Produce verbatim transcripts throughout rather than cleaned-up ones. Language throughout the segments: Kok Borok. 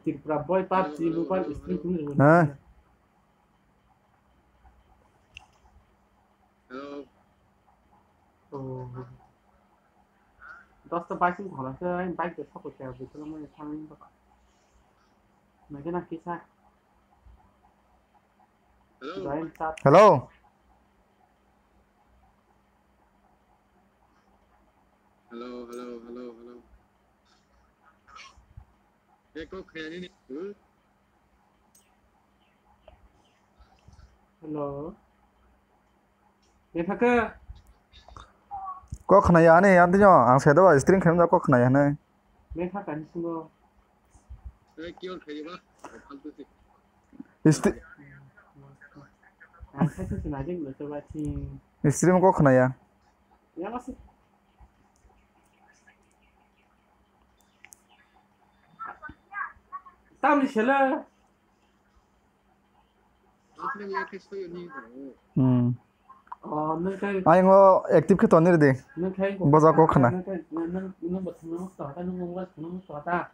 Tripura boy pubg mobile stream tungwi rwdi. Ha? Hello. Oh. Dosta bike wng thangla se, bike de sokoi khe, bwswk mani thangwi wng thangkha. Nangkhe na kisa. Hello. Join chat. Hello. Hello, hello, hello, hello. Eko khayani ni. Hello. Lekhake. Kok khnaya ani, ani yo, ang sedo stream khaimjak kok khnaya hwnwi. Lekhake ani singo. Isti- Ang khaisa se najeng lo se ba thing. Stream kok khnaya. Ya masih. Tamni sele. Hmm. Oh, nwng khai. Ayang o active khe tonwi rwdi. Nwng khai. Boja kok khna. Nwng khai, nwng, nwng, nwng bo thwngno musto ta, nwng mobile thwngno musto ta.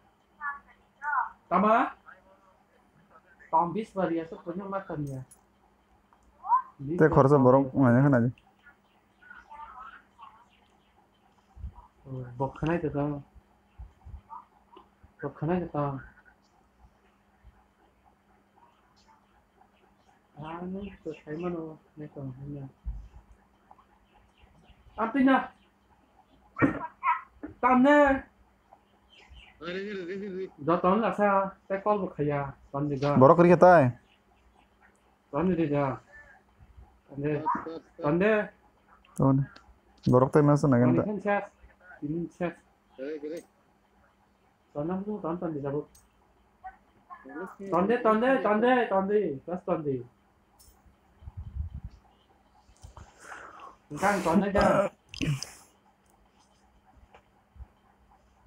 Tama? Tom bis bari asuk punya makan ya. Te khoroksa borok nanya khna di. Bok khanai to tong. Bok khanai to tong. Ani to sai mano ne tong hanya. Ampina. Tamne. Joton lasa te kol bo khaya. Tandi ga. Borok kri khatai. Tandi de ga. Tande. Tande. Ton. Borok tai masa nagen ta. Tini chat. Tini chat. Tanda bu ton tandi jabu. Tande, tande, tande, tande. Just tande. Engkang tande ja.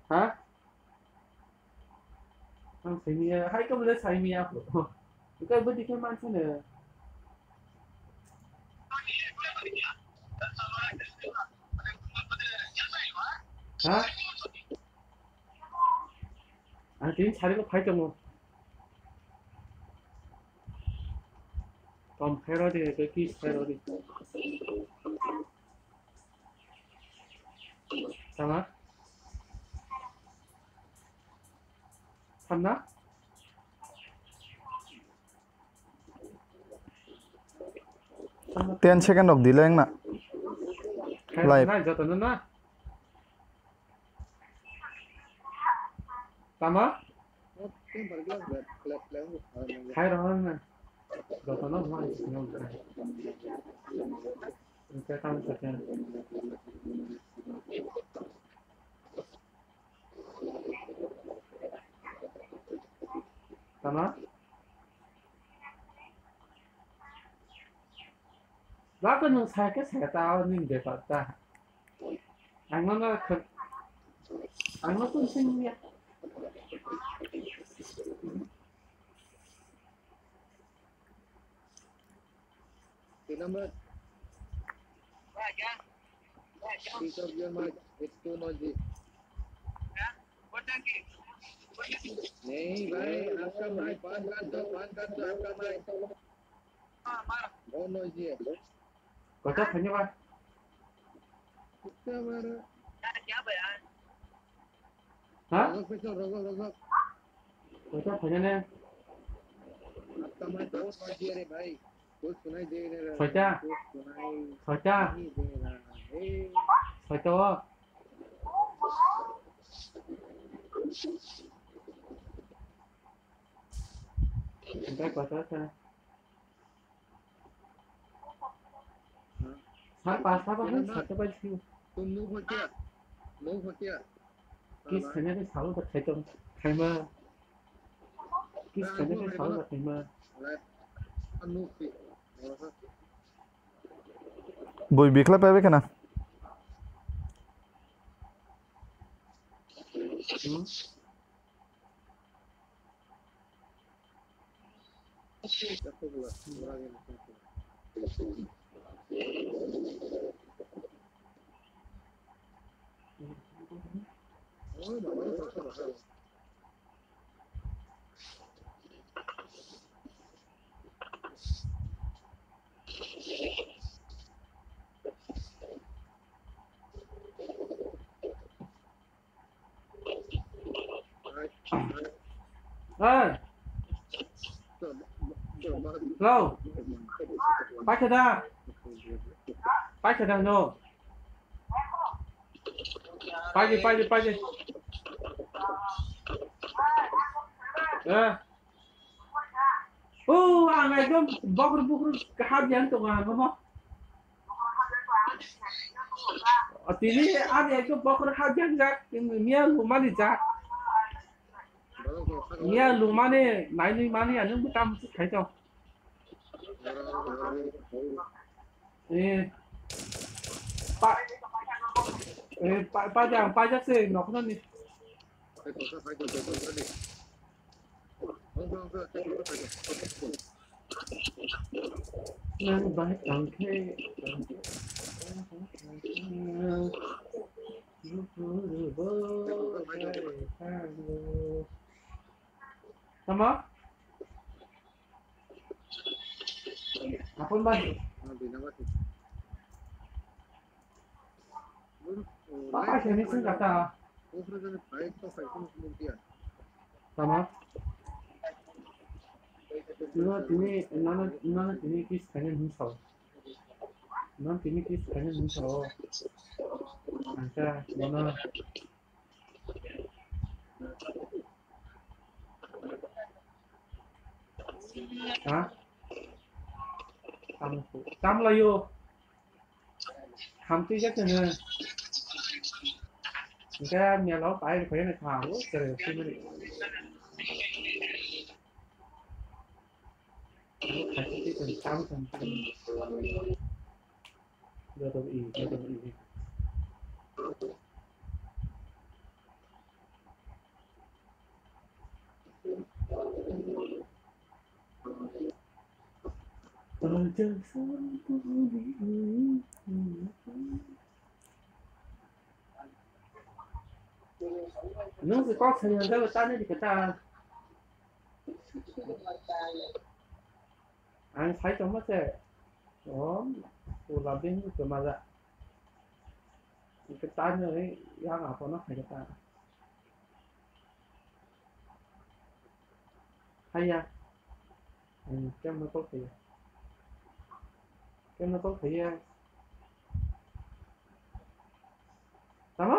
Ha? Ang saimiya, hai ka bole saimiya ko. Ka budi ke man sene. Ha? Ang tin sari ko phai tongo. Tom khairo de, ke kiss khairo de. Tama? Thamna? Ten second rok delay wngna. Khairo live. Na, joto no na. Tama? Khai rw na. Jotono ma sino khai. Engke tamo khe. Tama? Bako nwng sa khe sa ta, o nwng bepar ta. Ang no, no, ang no tun sing ya. The number. Switch off your mic. It's too noisy. नहीं भाई, आपका माइक बंद कर दो, बंद कर दो आपका माइक। बहुत नॉइजी है। Kota phanya ba? Kota mara. Ha? Rogok peso, rogok, rogok. Kota phanya ne? आपका माइक बहुत नॉइजी है रे भाई। कुछ सुनाई दे नहीं रहा है। Soita. कुछ सुनाई Soita. नहीं दे रहा है। Soita o. Entai kota ta. Sar pasta ba hai, sar ta ba si. तुम मुंह खोल क्या? मुंह खोल क्या? Kiss khaina khe salo ta khai tong, khaima. Kiss khaina khe salo ta khaima. Bui bikla pebe kana. Hmm? Hey. Hello. Paikha da? Paikha da no? Paidi, paidi, paidi. Eh. Oh, ang ekdom bokhor bokhor hap yang tongo ang mo. Tini ang ekdom bokhor hap yang jak, miya lumani jak. Miya lumani, naini mani, ani mutam khai to. Eh, pa, eh, pa, pa jang, pa jak se, nok na ni. Nang bai tang khe, tang khe, tang khe. Tama? Apun ba? Papa sini sini kata. Tama? Tino tini nana nana tini kis kanya nung sao. Nana tini kis kanya nung sao. Angka nana. Ha? Tam, tam layo. Ham twi jak kene. Engke melo pai rw khe ne kha, o chere twi mani. Joto i, joto i. Nung si kok sani hwnjalo ta nai di kata. Ang sai tongma se. O, pula beng ni kemala. Kata ni yang apa no kata. Haya. Hmm, kemno kok haya. Kemno kok haya. Tama?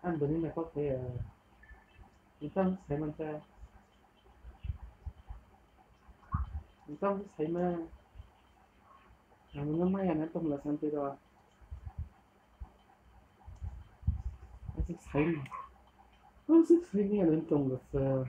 Ang bini na kok haya. Entang sai man ta. Entang sai man. Ang nang maya na tong la santi ro. Aswk saimanya, aswk saimanya nang tong rwkha.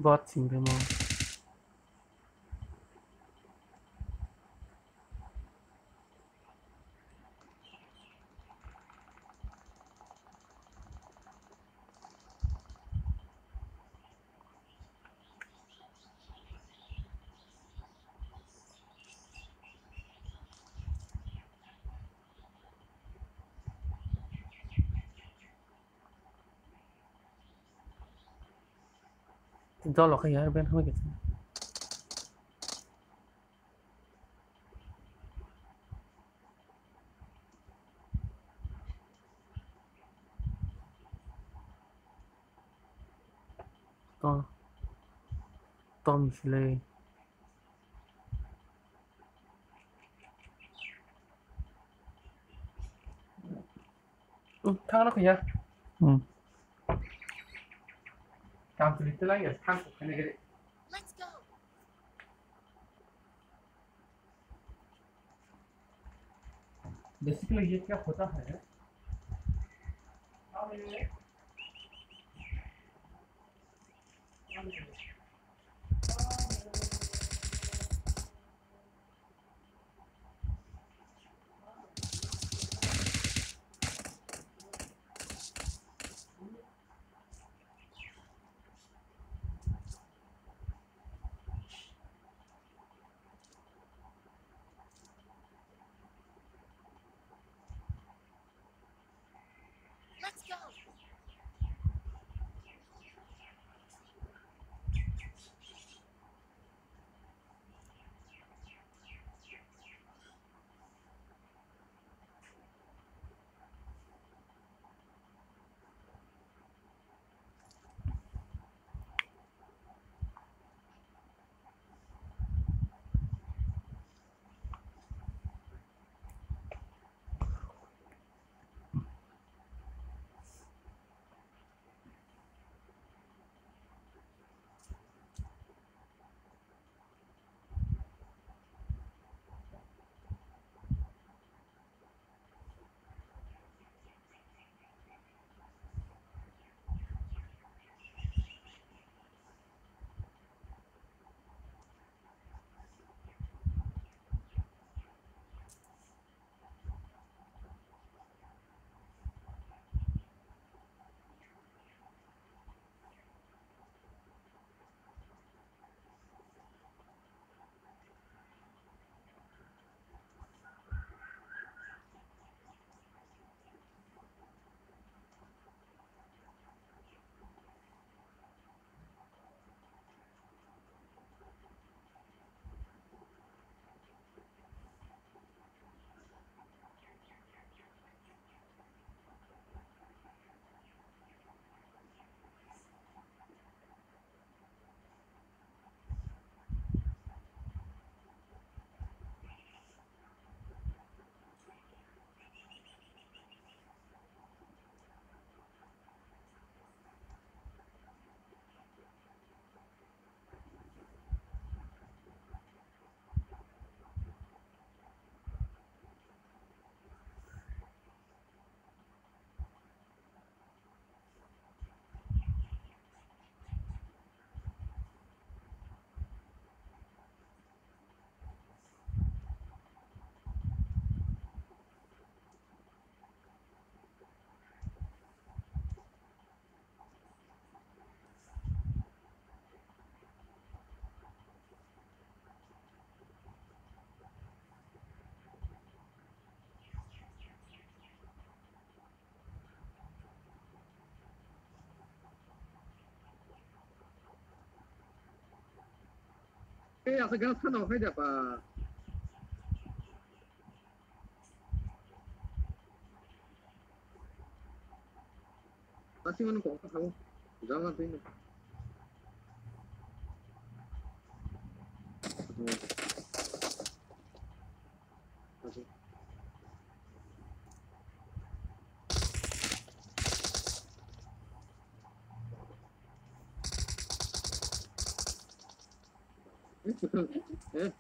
Bot sing tamo. Jolo khe yar ben hoi khe. Oh. Tom sile. Hmm, thang na kaya. Hmm. Kam sili telang ya, thang ko kene gede. Let's go. Basically, ये क्या होता है? Let's go. Eh, asa gas khan nang khaida pa. Asing mano kok kau. Jangan sih. Eh?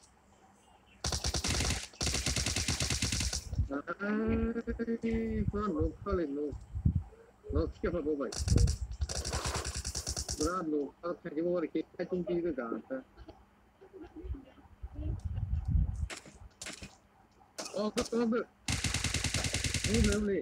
Ai, pura nok khali nok. Nok khe pha bo bai. Pura nok khali bo bai khe kaitung di ga ta. Oh, kau tahu tu. Ini belum ni.